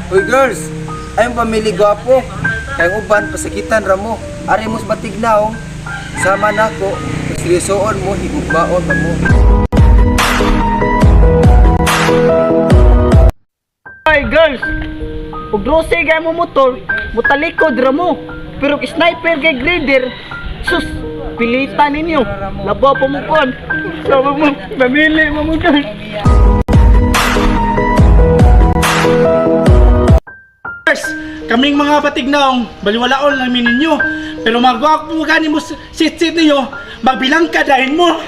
Uy girls, ayong pamili gwapo. Kay ang uban pasakitan ra mo. Ari mo sa batignaong. Sama nako, seryosoon mo, higugmaon pa mo. Ay girls, ug rose kay mo motor, mutalikod ra mo. Pero og sniper kay grader, sus, pilitan ninyo. Labaw pa mo kon. Sabi mo, namili mo mo girls. Girls, kaming mga batignaong, baliwalaon lang mi ninyo. Pero magwapo gani mo sit-sit ninyo, magbilang ka dahil mo.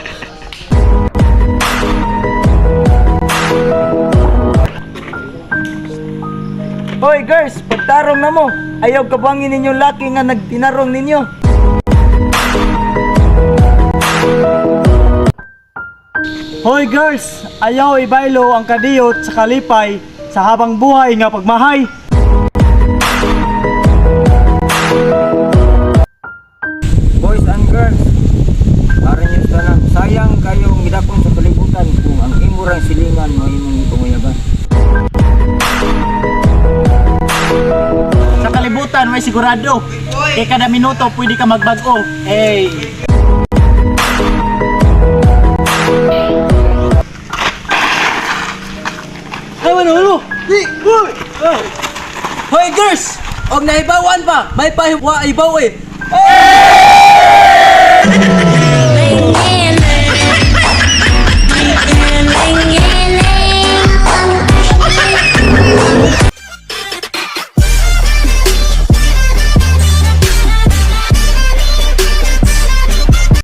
Hoy girls, pagtarong na mo. Ayaw kabangin ninyo laki nga nagtinarong ninyo. Hoy girls, ayaw ibaylo ang kadiyot sa kalipay sa habang buhay nga pagmahay. Boys and girls, aron niyo tanan, sayang kayong gidakon sa kalibutan kung ang imurang silingan mo imong ipanguyaban. Sa kalibutan, may sigurado. Kay kada minuto, pwede ka magbago. Hey! Ay, manolo! Di! Uy! Hoy girls! Og naibawan pa! May pahiwa ibaw eh!